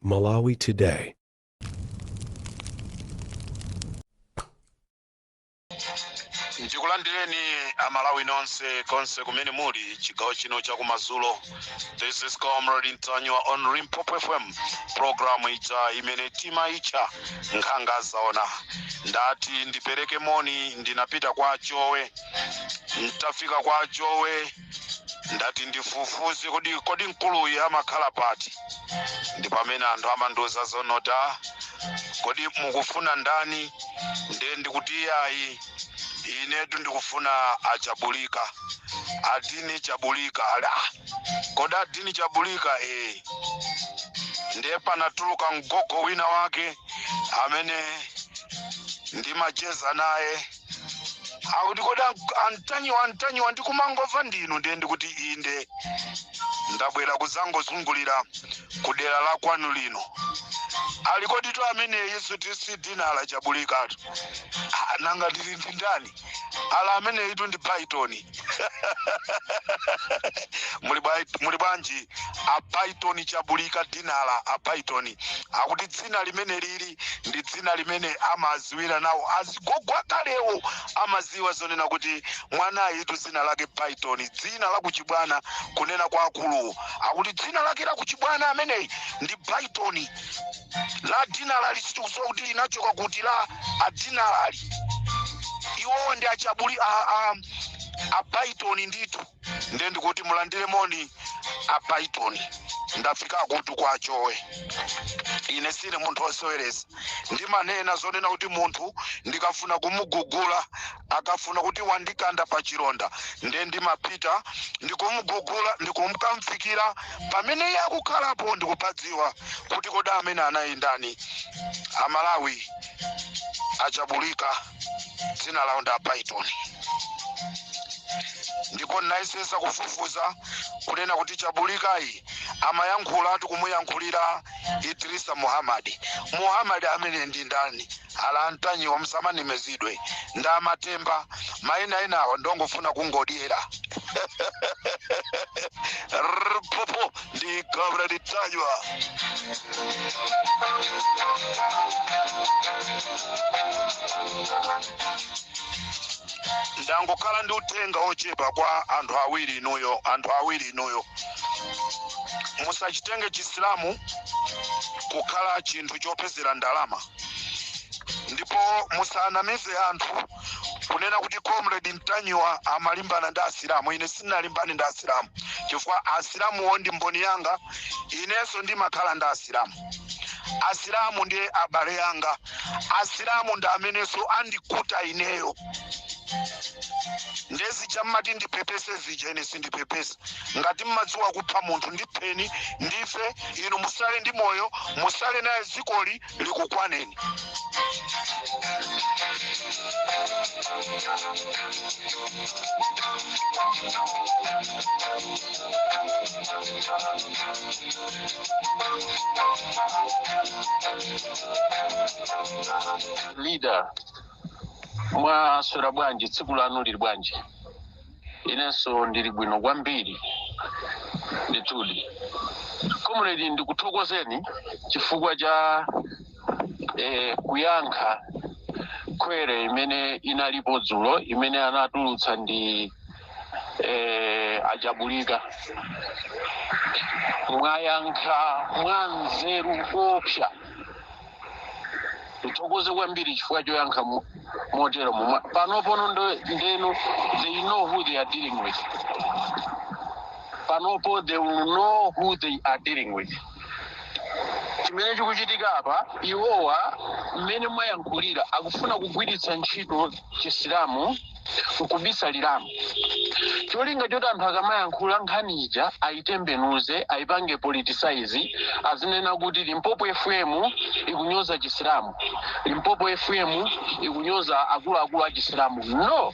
Malawi Today. Ndikulandireni Amalawi nonse konse kumene muli chigawo chino chakumadzulo. This is Comrade Ntanyiwa on Limpopo FM, programu ija imene timaitcha Nkhanga Zaona. Ndati ndipereke moni. Ndinapita kwa Chowe. Ntafika kwa Chowe, ndati ndifufuze kodi mkuluyi amakhala pati? Ndi pamene anthu amandiuza zonota, "Kodi mukufuna ndani?" Nde ndikuti, "Iyayi, inetu ndikufuna Achabulika, Adini Chabulika." Ali, "Ah, kodi Adini Chabulika?" Eh. Ndiye panatuluka mgogo wina wake amene ndimacheza naye, akuti, "Kodi Antanyiwa, Antanyiwa, ndikumangomva ndinu?" Ndiye ndikuti, "Inde, ndabwera kuzangozungulira kudera la kwanu lino." Ali, "Koditu amene yesu tisi dinala Chabulikatu." "Ah, nanga ndili ndi ndani?" Ala, "Ameneyitu ndi Python." Muli bwanji a Python Chabulika Dinala? A Python akuti dzina limene lili ndi dzina limene amaziwira nawo azigogo akalewo, amaziwa zonena kuti mwanayitu dzina lake Python, dzina la kuchibwana. Kunena kwa akuluwo, akuti dzina lake la kuchibwana ameneyi ndi Python. La Dinalali sitikudziwa kuti linachoka kuti, la Adinalali. Iwowo ndi achabuli a Python ndithu. Ndiye ndikuti mulandire moni a Python. Ndafika kutu kwa Chowe. Ine sine munthu woseweresa. Ndimanena zonena kuti munthu ndikafuna kumugugula, akafuna kuti wandikanda pa chilonda, ndiye ndimapita ndikumugugula, ndikumkamfikira pamene iye akukhalapo, ndikupadziwa kuti kodi amene anayi ndani. Amalawi, Achabulika dzina lawo ndi Apython, ndipo ndinayesesa kufufuza kunena kuti Chabulikayi amayankhula tikumuyankhulira Idrisa Muhammad. Muhammad amene ndi ndani? Ala, "Antanyiwa, musamanimezidwe ndi amatemba mayina enawo, ndongofuna kungodyera." Rpopo ndi Comrade Ntanyiwa. Ndangokhala ndi uthenga ochepa kwa anthu awiri inuyo. Anthu awiri inuyo, musachitenge Chisilamu kukhala chinthu chopezera ndalama, ndipo musanamize anthu kunena kuti Comrade Ntanyiwa amalimbana ndi Asilamu. Ine sindinalimbane ndi Asilamu, chifukwa Asilamuwo ndi mboni yanga. Inenso ndimakhala ndi Asilamu. Asilamu ndiye abale anga. Asilamu ndi amenenso andikuta ineyo. Ndezija mmati ndipepese zija, ine sindipepesa. Ngati mmadziwa kupha munthu, ndipheni ndife, inu musale ndi moyo, musale naye, dzikoli likukwaneni. Leader, mwaswera bwanji? Tsiku lanu lili bwanji? Inenso ndili bwino kwambiri ndithudi. Comrade, ndikuthokozeni chifukwa cha kuyankha query imene inalipo dzulo, imene anatulutsa ndi Achabulika. Mwayankha mwanzeru koopsa. Ndithokoze kwambiri chifukwa choyankha motero. Momwe panopono ndeno they know who they are dealing with. Panopo they will know who they are dealing with. Chimene chikuchitika apa, iwowa mmene mwayankhulira, akufuna kugwiritsa ntchito Chisilamu nkubisaliramo, cholinga choti anthu akamayankhula nkhani ija ayitembenuze, ayipange politicize, azinena kuti Limpopo FM ikunyoza Chisilamu, Limpopo FM ikunyoza akuluakulu a Chisilamu. No,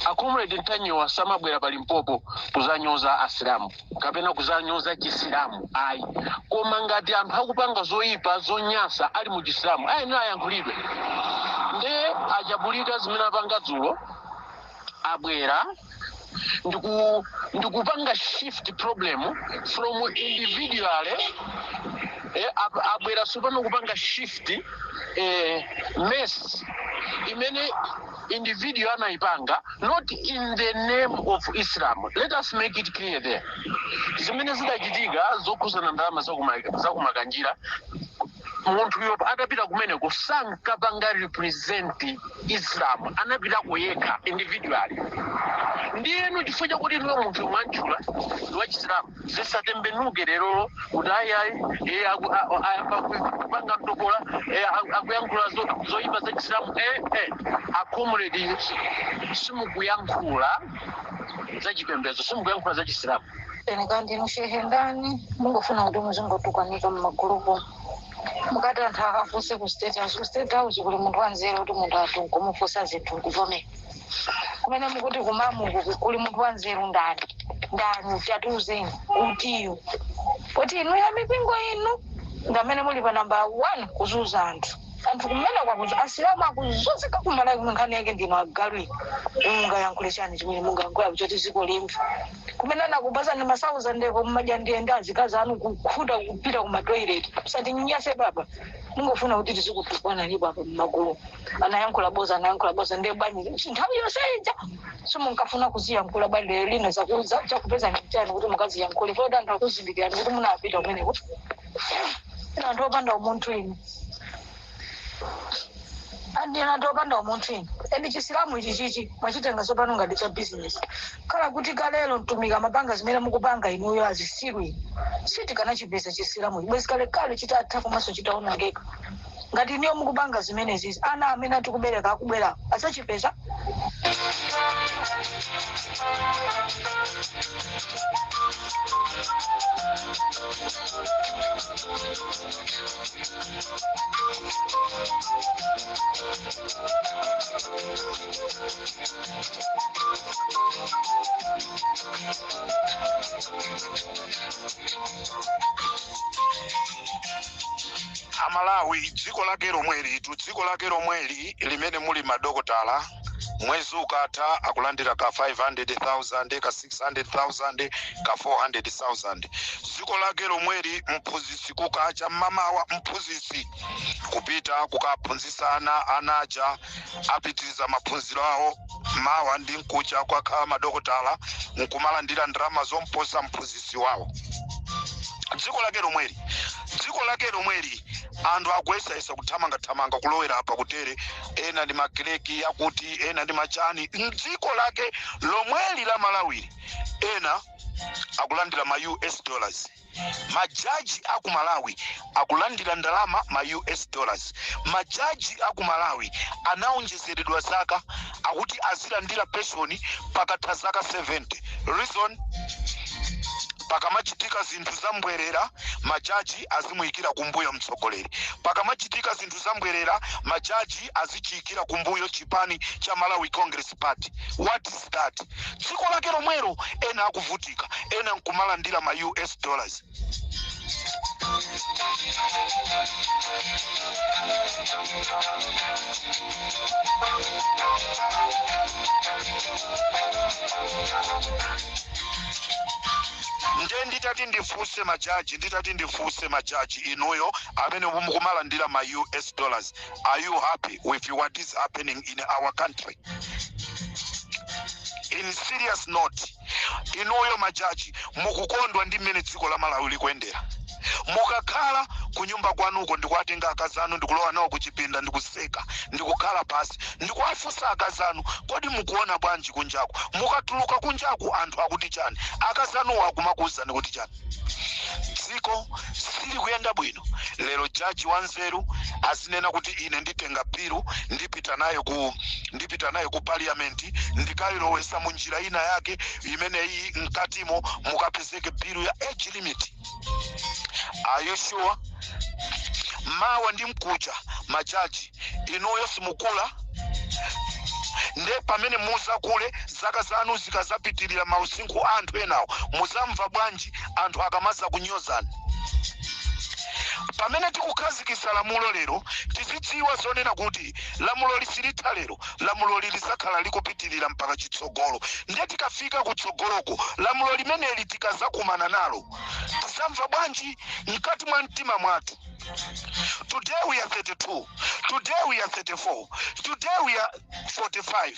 a Comrade Ntanyiwa samabwera pa Limpopo kuzanyoza Asilamu kapena kuzanyoza Chisilamu, ayi. Koma ngati anthu akupanga zoyipa, zonyasa, ali mu Chisilamu, ayenera ayankhulidwe. Nde Achabulika zimene apanga dzulo, abwera ndikupanga shift problem from individually. Abwera tsopano kupanga shift mess imene individual anayipanga, not in the name of Islam. Let us make it clear there. Zimene zidachitika zokhuzana ndalama zakumakanjira, munthuyo atapita kumeneko sankapanga represent Islam, anapitako yekha individually. Ndiyeno chifukwa chakuti inuyo munthu mwantchula ndi wachisilamu, zisatembenuke lerolo kuti ayi ayi, ayamba kupanga mtopola, akuyankhula zoyipa za Chisilamu. A comrade, simukuyankhula za chipembedzo, simukuyankhula za Chisilamu. Ene kandi inu shehe ndani mungofuna kuti muzingotukanika mmagulupu, mukati anthu akafunse ku State House? Ku State House kuli munthu wanzeru kuti munthu athu nkumufunsa zinthu nkuvomera? Kumene mukuti kumamuku kuli munthu wanzeru ndani? Ndani? Tatiuzeni utiyo, poti inu ya mipingo inu ngamene muli pa number one kuzunza anthu. Anthu kumene kwakuza Asilamu akuzunzika kuMalawi kumwe. Nkhani yake ndinu agalu inu. Mungayankhule chani chimene mungayankhula kuchoti dziko limve? Kumene anakupasani masauza ndeko mmadya ndiyenda azikazi anu kukhuta kupita kuma toilet. Musatinyase papa, mungofuna kuti tizikutukwana ni papa mmagulu. Anayankhula boza, anayankhula boza. Ndiye bwanji nthawi yonse ija simunkafuna kuziyankhula? Bwanji lero lino chakupeza chani kuti mukaziyankhule, poti anthu akuzindikirani kuti munapita kumeneko? Ino anthu opanda umunthu inu, andina anthu opanda umunthu inu. Eni Chisilamu ichi chichi mwachitenga tsopano ngati cha business. Khala kuti kalelo mtumiki amapanga zimene mukupanga inuyo, azisiru inu, sitikanachipeza Chisilamu bwezi kalekale chitatha komanso chitaonongeka. Ngati inuyo mukupanga zimenezi, ana amene atikubereka akubwera adzachipeza? Amalawi, dziko lake lomweli tu, dziko lake lomweli limene muli madokotala, mwezi ukatha akulandira ka 500,000, ka 600,000, ka 400,000. Dziko lake lomweli mphunzitsi kukacha mmamawa, mphunzitsi kupita kukaphunzitsa ana, anaja apitiriza maphunziro awo, mawa ndi mkucha kwakhala madokotala nkumalandira ndalama zomposa mphunzitsi wawo. Dziko lake lomweli, dziko lake lomweli anthu akuyesayesa kuthamangathamanga kulowera apa kutere, ena ndi makileki akuti, ena ndi machani. Mdziko lake lomweli la Malawiri ena akulandira ma US dollars. Majaji aku Malawi akulandira ndalama ma US dollars. Majaji aku Malawi anaonjezeredwa zaka, akuti azilandira pension pakatha zaka 70. Reason, pakamachitika zinthu zambwerera majaji azimuyikira kumbuyo mtsogoleri, pakamachitika zinthu zambwerera majaji azichiyikira kumbuyo chipani cha Malawi Congress Party. What is that? Dziko lake lomwelo ena akuvutika, ena nkumalandira ma US dollars. Nde nditati ndifunse majaji, nditati ndifunse majaji, inuyo amene mukumalandira ma US dollars, are you happy with what is happening in our country? In serious note, inuyo majaji mukukondwa ndi mmene dziko la Malawi likuyendera? Mukakhala kunyumba kwanuko ndikuwatenga akazi anu ndikulowa nawo kuchipinda, ndikuseka, ndikukhala pasi, ndikuwafunsa akazi anu, "Kodi mukuona bwanji kunjaku? Mukatuluka kunjaku anthu akuti chani?" Akazi anuwo akumakuwuzani kuti chani? Dziko silikuyenda bwino. Lero jaji wanzeru azinena kuti ine nditenga bill, ndipita nayo ku parliament, ndikayilowesa mu njira ina yake imene iyi mkatimo mukapezeke bill ya age limit. Are you sure? Mawa ndi mkucha majaji inuyo simukula. Nde pamene muzakule, zaka zanu zikazapitirira mausinkhu a anthu enawo, muzamva bwanji anthu akamaza kunyozani? Pamene tikukhazikitsa lamulo lero, tizidziwa zonena kuti lamulo lisilitha lero, lamulo lizakhala likupitirira mpaka chitsogolo. Ndiye tikafika kutsogoloko, lamulo limeneli tikazakumana nalo, tizamva bwanji mkati mwa mtima mwathu? Today we are 32, today we are 34, today we are 45,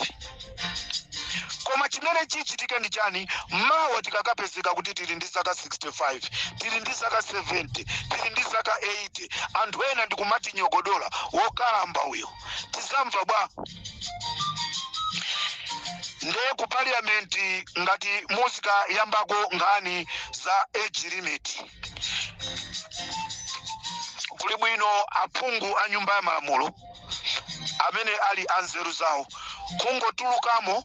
koma chimene chichitika ndi chani mawa tikakapezeka kuti tili ndi zaka 65, tili ndi zaka 70, tili ndi zaka 80, anthu ena ndikumati nyogodola, wokalamba uyo? Tizamva bwa? Nde ku parliament ngati muzikayambako nkhani za age limit, kuli bwino aphungu a Nyumba ya Malamulo amene ali anzeru zawo kungotulukamo,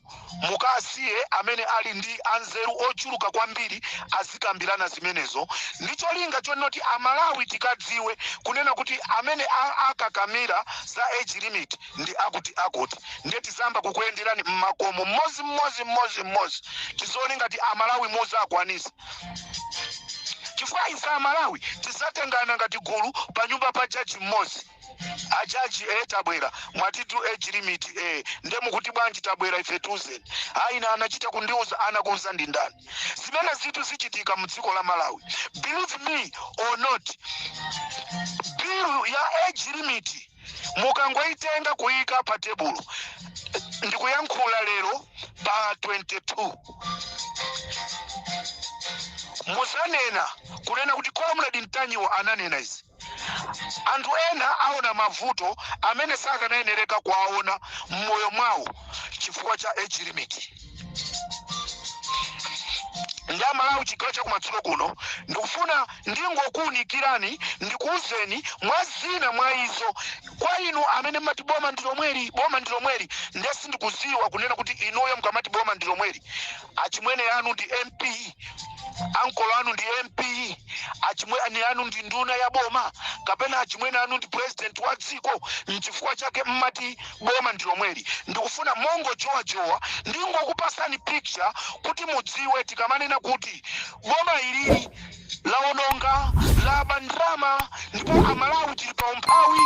mukasiye amene ali ndi anzeru ochuluka kwambiri azikambirana zimenezo, ndi cholinga chonoti Amalawi tikadziwe kunena kuti amene akakamira za age limit ndi akuti akuti. Ndiye tizamba kukuyenderani mmakomo mmodzi mmodzi mmodzi mmodzi, tizione ngati Amalawi muzakwanisa, chifukwa ife Amalawi tizatengana ngati gulu pa nyumba pa jaji mmodzi. Ajaji, tabwera, mwatitu age limit, nde mukuti bwanji? Tabwera ife, tiuzeni. Aina anachita kundiuza. Anakuuza ndi ndani? Zimene zitu zichitika mu dziko la Malawi, believe me or not, bill ya age limit mukangoitenga kuyika pa tebulo, ndikuyankhula lero pa 22, muzanena kunena kuti Comrade Ntanyiwa ananena izi. Anthu ena aona mavuto amene sakanayenereka kuwaona m'moyo mwawo chifukwa cha age limit. Ndi Amalawi, chigawo chakumadzulo kuno ndikufuna ndingokuwunikirani, ndikuwuzeni mwa zina mwa izo kwa inu amene mmati boma ndi lomweli, boma ndi lomweli. Ndiye sindikuziwa kunena kuti inuyo mukamati boma ndi lomweli, achimwene anu ndi MP, ankolo anu ndi MP, achimwene anu ndi nduna ya boma, kapena achimwene anu ndi president wa dziko, nchifukwa chake mmati boma ndi lomweli? Ndikufuna mongojowajowa ndingokupasani picture kuti mudziwe tikamanena kuti boma ilili laononga, laba ndrama, ndipo Amalawi tili pa umphawi.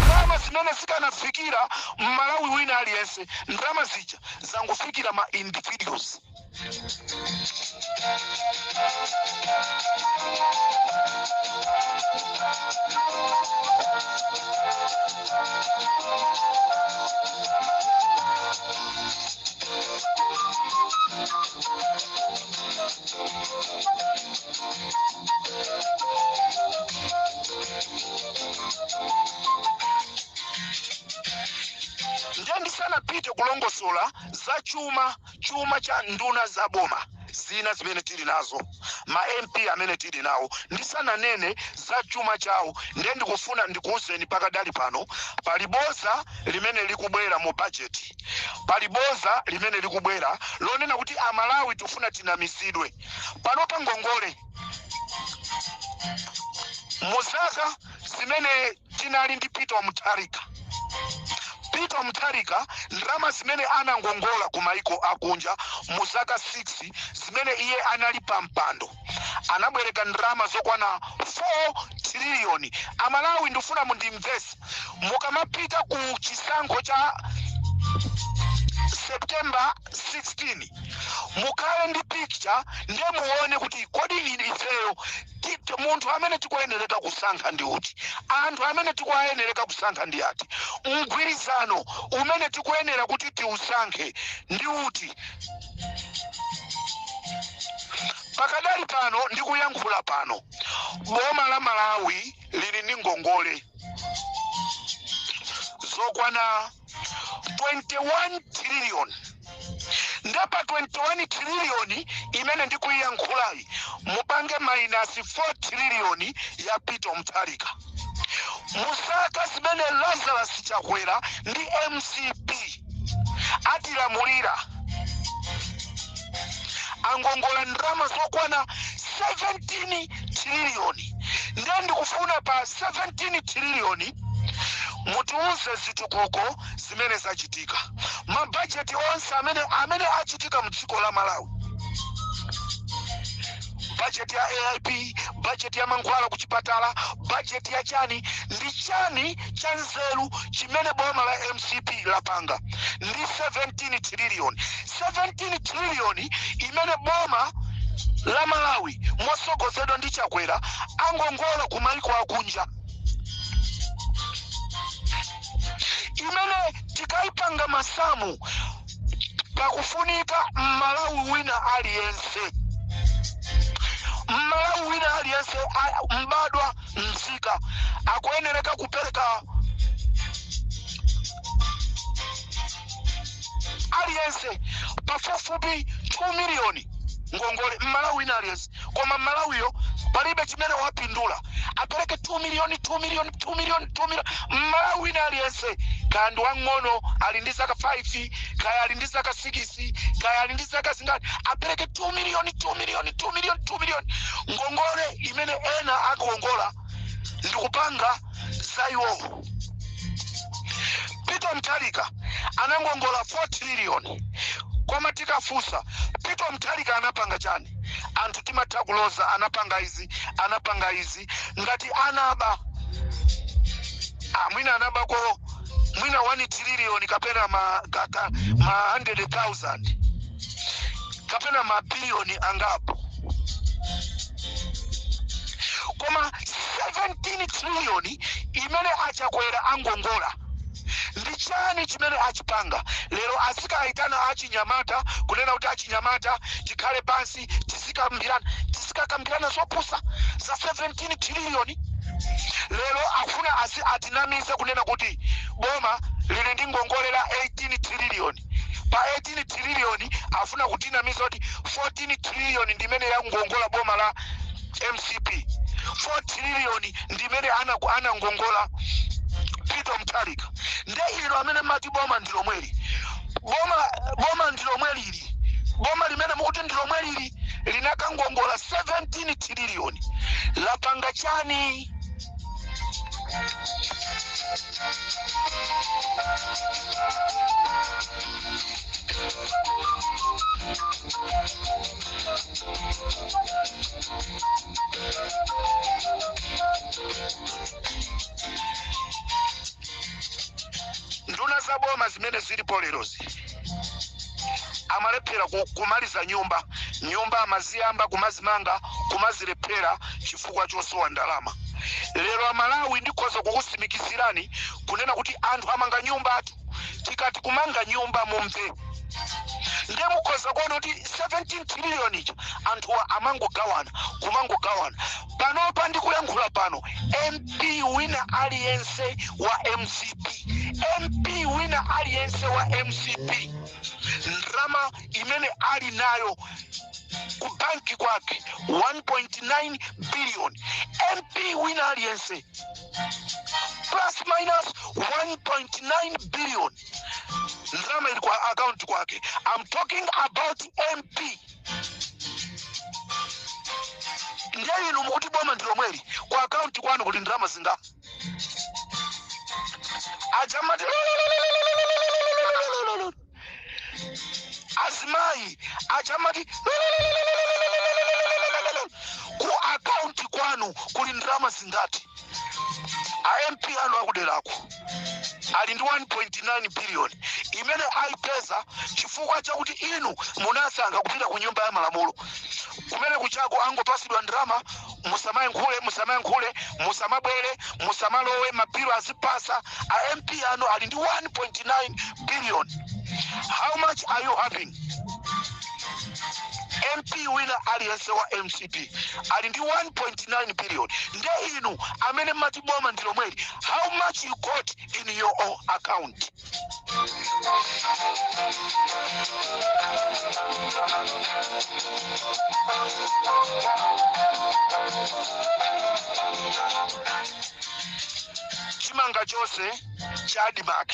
Ndrama zimene zikanafikira Mmalawi wina aliyense, ndrama zija zangofikira ma individuals. Ndiye ndisanapite kulongosola za chuma cha nduna za boma zina zimene tili nazo, ma MP amene tili nawo, ndisananene za chuma chawo, ndiye ndikufuna ndikuwuzeni pakadali pano, pali boza limene likubwera mu budget, pali boza limene likubwera lonena kuti Amalawi tifuna tinamizidwe. Pano pa ngongole, muzaka zimene tinali ndi Peter Mutharika, Peter Mutharika ndalama zimene anangongola ku maiko akunja mu zaka 6 zimene iye anali pa mpando, anabwereka ndalama zokwana 4 trillion. Amalawi, ndifuna mundimvese, mukamapita ku chisankho cha September 16, mukhale ndi picture, ndiye muone kuti kodi ifeyo munthu amene tikuyenereka kusankha ndi uti, anthu amene tikuyenereka kusankha ndi ati, mgwirizano umene tikuyenera kuti tiusankhe ndi uti. Pakadali pano ndikuyankhula pano, boma la Malawi lili ndi ngongole zokwana 21 trillion. Ndepa 21 trillion imene ndikuyiyankhulayi, mupange minus 4 trillion ya Peter Mutharika. Muzaka zimene Lazarus Chakwera ndi MCP atilamulira, angongola ndalama zokwana 17 trillion. Ndiye ndikufuna pa 17 trillion mutiuze zitukuko zimene zachitika, mabajeti onse amene achitika mdziko la Malawi. Budget ya AIP, budget ya mankhwala ku chipatala, budget ya chani ndi chani cha nzeru chimene boma la MCP lapanga ndi 17 trillion. 17 trillion imene boma la Malawi mosogozedwa ndi Chakwera angongola ku maiko akunja, imene tikayipanga masamu pakufunika Mmalawi wina aliyense, Mmalawi wina aliyense mbadwa mzika akuyenereka kupereka aliyense pafupifupi 2 miliyoni ngongole, Mmalawi wina aliyense. Koma Mmalawiyo palibe chimene wapindula, apereke 2 miliyoni, 2 miliyoni, 2 miliyoni, 2 miliyoni. Mmalawi wina aliyense, kaya ndi wang'ono ali ndi zaka 5, kaya ali ndi zaka 6, kaya ali ndi zaka zingati, apereke 2 miliyoni, 2 miliyoni, 2 miliyoni, 2 miliyoni. Ngongole imene ena akukongola ndikupanga za iwowo. Peter Mutharika anangongola 4 trillion, koma tikafunsa Peter Mutharika anapanga chani, anthu timatha kuloza, anapanga izi, anapanga izi. Ngati anaba, mwina anabako mwina 1 trillion kapena ma 100,000 kapena mabiliyoni angapo, koma 17 trillion imene aChakwera angongola ndi chani chimene achipanga? Lero azikayitana achinyamata kunena kuti achinyamata tikhale pansi tizikambirana, tizikakambirana zopusa za 17 trillion. Lero akufuna atinamize kunena kuti boma lili ndi ngongole la 18 trillion. Pa 18 trillion afuna kutinamiza kuti 14 trillion ndimene yangongola boma la MCP, 4 trillion ndimene anangongola Peter Mutharika. Nde ilo amene mati boma ndi lomweli, boma ndi lomwe lili, boma limene mukuti ndi lomwe lili linakangongola 17 trillion, lapanga chani? Nduna za boma zimene zilipo lerozi amalephera kumaliza nyumba, nyumba amaziyamba kumazimanga kumazilephera chifukwa chosowa ndalama. Lero Amalawi ndikhoza kukusimikizirani kunena kuti anthu amanga nyumba atu, tikati kumanga nyumba mumve, ndiye mukhoza kuona kuti 17 trillion icho anthuwa amangogawana, kumangogawana. Panopa ndikuyankhula pano, MP wina aliyense wa MCP, MP wina aliyense wa MCP ndalama imene ali nayo ku banki kwake 1.9 billion. MP wina aliyense plus minus 1.9 billion ndalama ili kwa account kwake. I'm talking about MP. Ndiye inu mukuti boma ndi lomweli, kwa account kwanu kuli ndalama zinga? Ajamati azimayi achamati ku account kwanu kuli ndalama zingati? A MP anu akuderako ali ndi 1.9 billion imene ayipeza chifukwa chakuti inu munasankha kupita ku nyumba ya malamulo, kumene kuchako angopasidwa ndalama, musamayankhule, musamayankhule, musamabwere, musamalowe, mapiro azipasa. A MP anu ali ndi 1.9 billion. How much are you having? MP wina aliyense wa MCP ali ndi 1.9 billion. Nde inu amene mati boma ndi lomweli, how much you got in your own account? Chimanga chose cha ADMARC,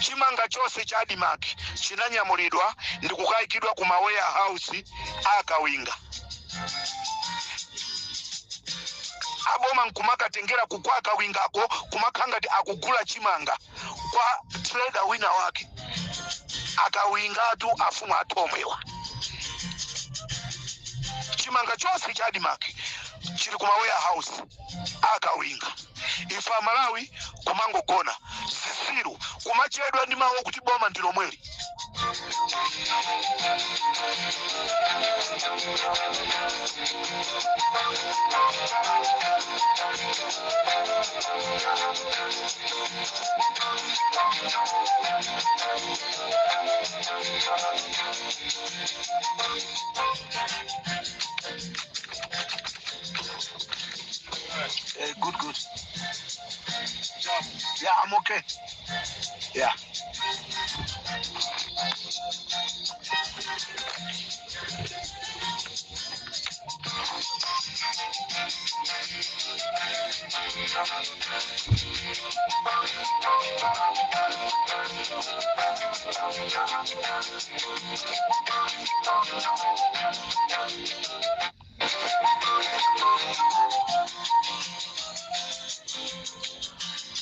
chimanga chose cha ADMARC chinanyamulidwa ndi kukayikidwa ku ma warehouse akawinga aboma, nkumakatengera kukwa akawingako, kumakhala ngati akugula chimanga kwa trader wina wake. Akawingatu afumu athu omwewa. Chimanga Chimanga chonse cha ADMARC chili kuma warehouse akawinga. Ife Amalawi kumangogona zisiru, kumachedwa ndi mawu kuti boma ndi lomweli. Good, good. Yeah, I'm okay. Yeah.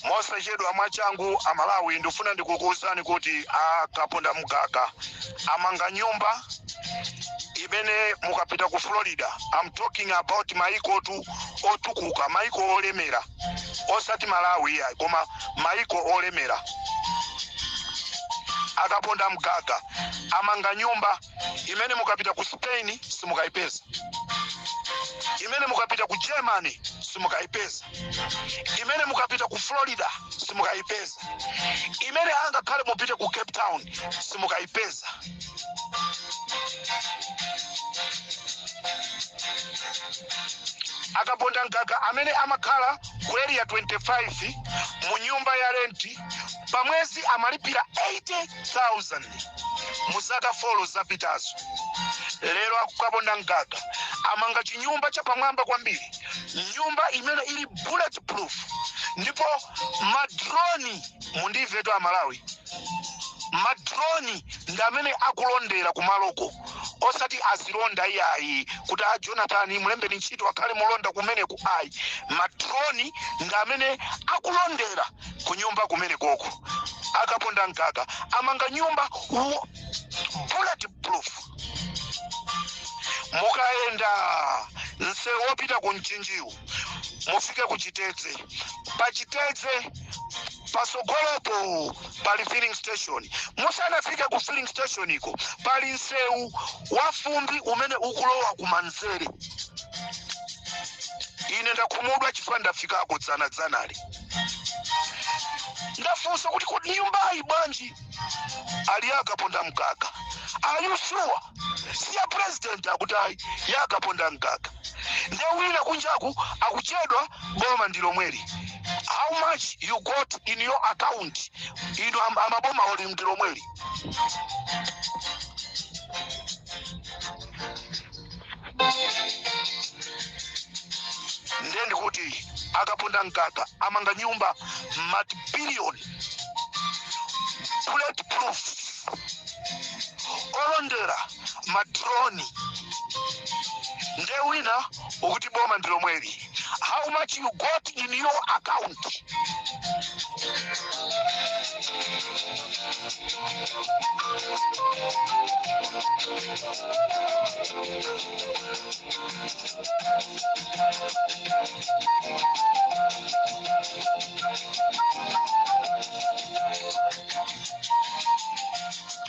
Mosachedwa, mwachangu, Amalawi, ndifuna ndikukuwuzani kuti Akaponda Mgaga amanga nyumba imene mukapita ku Florida, I'm talking about maiko tu otukuka, maiko olemera, osati Malawi iyayi, koma maiko olemera. Akaponda Mgaga amanga nyumba imene mukapita ku Spain simukayipeza, imene mukapita ku Germany simukayipeza, imene mukapita ku Florida simukayipeza, imene angakhale mupite ku Cape Town simukayipeza. Akaponda Mgaga amene amakhala ku Area 25 mu nyumba ya renti, pamwezi amalipira 80,000 mu zaka 4 zapitazo. Lero Akaponda Mgaga amanga chinyumba chapamwamba kwambiri, nyumba imene ili bulletproof, ndipo ma drone, mundimvetu Amalawi, ma drone ndi amene akulondera kumaloko, osati azilonda iyayi kuti a Jonathan mulembeni ntchito akhale mulonda kumeneku, ayi. Ma drone ndi amene akulondera ku nyumba kumene koko. Akaponda Mgaga amanga nyumba bulletproof. Mukayenda msewu wopita ku Mchinjiwu, mufike ku Chitedze, pa Chitedze pasogolopo pali filling station. Musanafike ku filling station iko pali msewu wa fumbi umene ukulowa kumanzere. Ine ndakhumudwa chifukwa ndafikako dzanadzanali, ndafunsa kuti, "Kodi nyumbayi bwanji?" Ali Akaponda Mgaga. "Are you sure? Si ya president?" Akuti ayi, Yakaponda Mgaga. Nde wina kunjaku akuchedwa boma ndi lomweli. How much you got in your account? Ino amaboma oli ndi lomweli. Nde ndikuti Akaponda Mgaga amanga nyumba multi-billion, bulletproof, olondera ma drone. Nde wina ukuti boma ndi lomweli. How much you got in your account?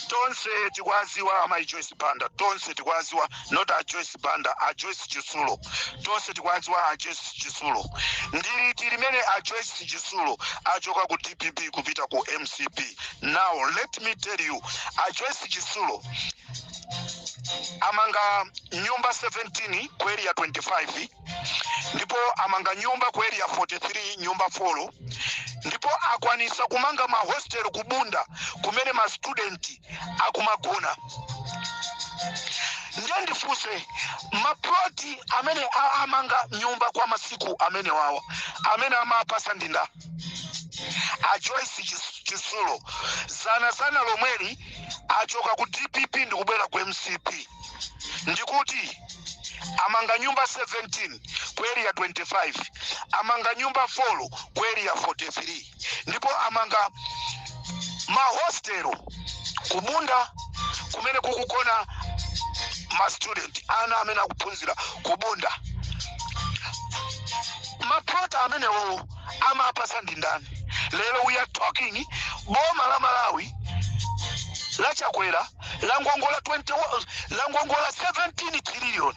Tonse tikwaziwa amayi Joyce Banda, tonse tikwaziwa, not a Joyce Banda, a Joyce Chisulo. Tonse tikwaziwa a Joyce Chisulo. Ndiliti limene a Joyce Chisulo achoka ku DPP kupita ku MCP? Now let me tell you, a Joyce Chisulo amanga nyumba 17 ku Area 25, ndipo amanga nyumba ku Area 43, nyumba 4, ndipo akwanisa kumanga ma hostel kubunda kumene ma student akumagona. Ndiye ndifunse, maploti amene amanga nyumba kwa masiku amene wawa, amene amapasa ndinda a Joyce Chisulo? Zana zana lomweli achoka ku DPP ndikubwera ku MCP. Ndikuti amanga nyumba 17 ku Area 25, amanga nyumba 4 ku Area 43, ndipo amanga mahostelo kubunda kumene kukugona Ma student, ana amene akuphunzira kubunda, maplota amenewo amapasa ndi ndani? Lero we are talking, boma la Malawi lachakwera la ngongola 20, la ngongola 17 trillion.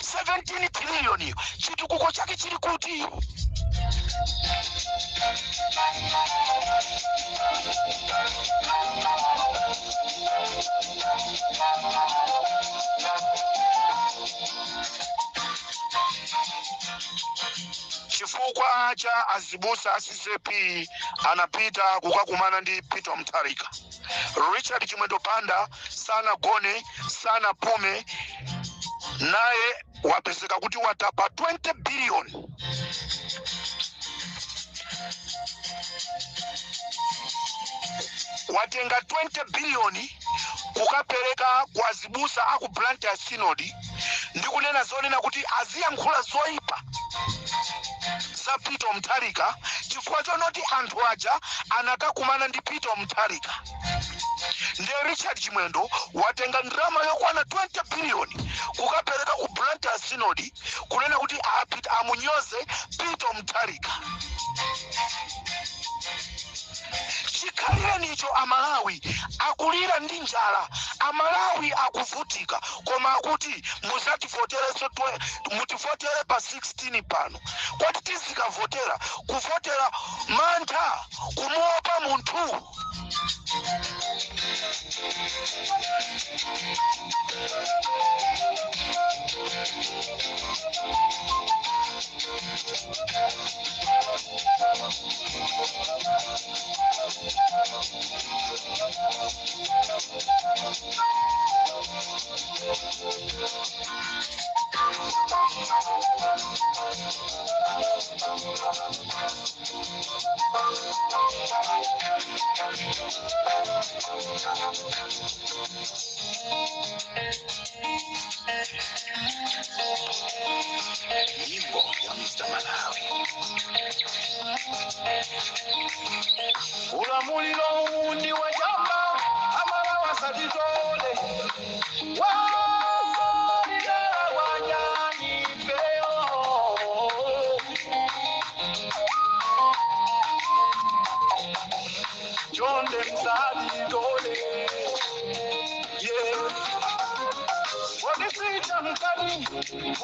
17 trillion iyo, chitukuko chake chili kuti? Chifukwa cha azibusa a CCAP anapita kukakumana ndi Peter Mutharika, Richard Chimwendo Banda sanagone, sanapume, naye wapezeka kuti watapa 20 billion. Watenga 20 billion kukapereka kwa azibusa aku Blantyre Synod, ndi kunena zonena kuti aziyankhula zoyipa za Peter Mutharika, chifukwa chonoti anthu aja anakakumana ndi Peter Mutharika. Ndiye Richard Chimwendo watenga ndalama yokwana 20 billion kukapereka ku Blantyre Synod, kunena kuti apita amunyoze Peter Mutharika. Chikhalirenicho Amalawi akulira ndi njala, Amalawi akuvutika, koma akuti muzativotereso, mutivotere pa 16 pano. Kwati tizikavotera, kuvotera mantha, kumuopa munthu. Nyimbo ya Mr Malawi. Ulamuliro undi wa chamba, Amalawi asatitole walidala wanyani peo. Chonde msalitole, yeah. Odisicha mkali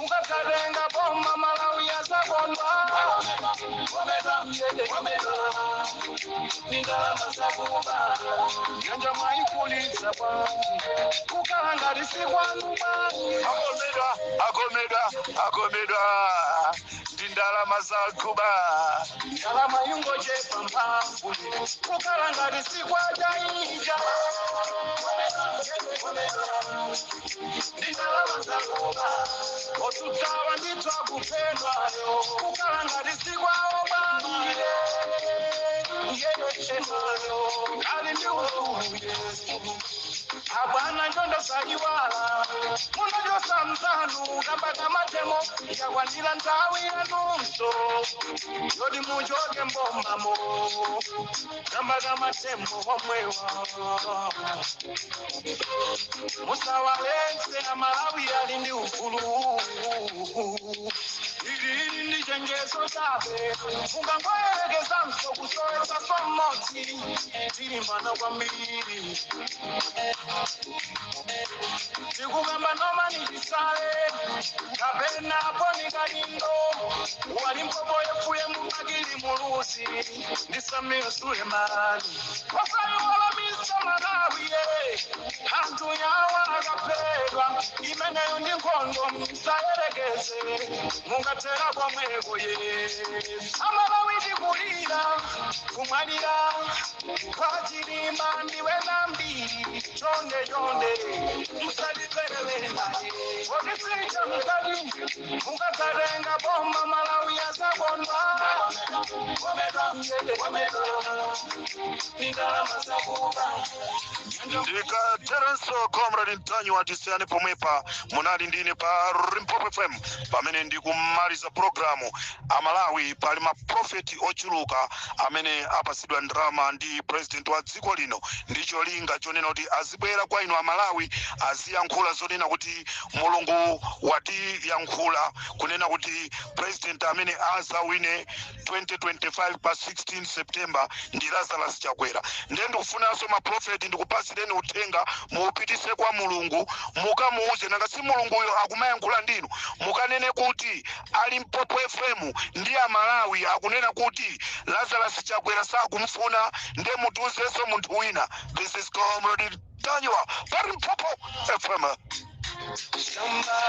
ukakarenga boma, Malawi yazakondwa nindalama zakuba, nyanja mwaikulitsa bwanji, kukalangalisi kwanu bwanji? Akomedwa, akomedwa, akomedwa ndi ndalama zakuba. Ndalama yungochepa mphamvu, kukalangalisi kwajaija ndindalama zakuba, otutawa nditwa kupendwa, kukalangalisi kwawo bwanji? Ali ndi usuye abwana njondo sayiwala, munojosa mzanu kambaka matemo, yakwanira nthawi yanunso yoti muchoke mbombamo kambaka matemo omwewa. Musawaletse, Amalawi ali ndi ufulu. Ili ndi chenjezo chabe, mungangoyerekezanso kusowetsa mmodzi, tilimbana kwambiri. Tikukamba Norman Chisale kapena Bon Kalindo, wali mpopo yefuye mubakili Muluzi ndi Sameer Sulemani, wasayiwala Mr Malawi ye. Anthu yawa akapedwa, imeneyo ndi nkhondo, msayerekeze mungathera komweko ye. Amalawi tikulira kumwalira kwa Chilima ndiwe nambiri. Chonde, chonde, musatiperewera. Odisicha mkali mukakatenga boma, Malawi yazakondwa. Wamedwa, wamedwa, ni ndalama za kuba. Ndikaterenso, Comrade Ntanyiwa, tisiyane pomwepa. Munali ndine pa Limpopo FM pamene ndikumaliza programu. Amalawi, pali maprofeti ochuluka amene apasidwa ndalama ndi president wa dziko lino ndi cholinga chonena kuti azibwera kwa inu Amalawi, aziyankhula zonena kuti Mulungu watiyankhula kunena kuti president amene azawine 2025 pa 16 September ndi Lazarus Chakwera. Ndiye ndikufunanso maprofeti, ndikupasireni uthenga, muupitise kwa Mulungu, mukamuuze. Nanga si Mulunguyo akumayankhula ndinu? Mukanene kuti a Limpopo FM ndi Amalawi akunena kuti Lazarus Chakwera sakumfuna, ndiye mutiuzenso munthu wina. This is Comrade Ntanyiwa pa Limpopo FM. Shamba.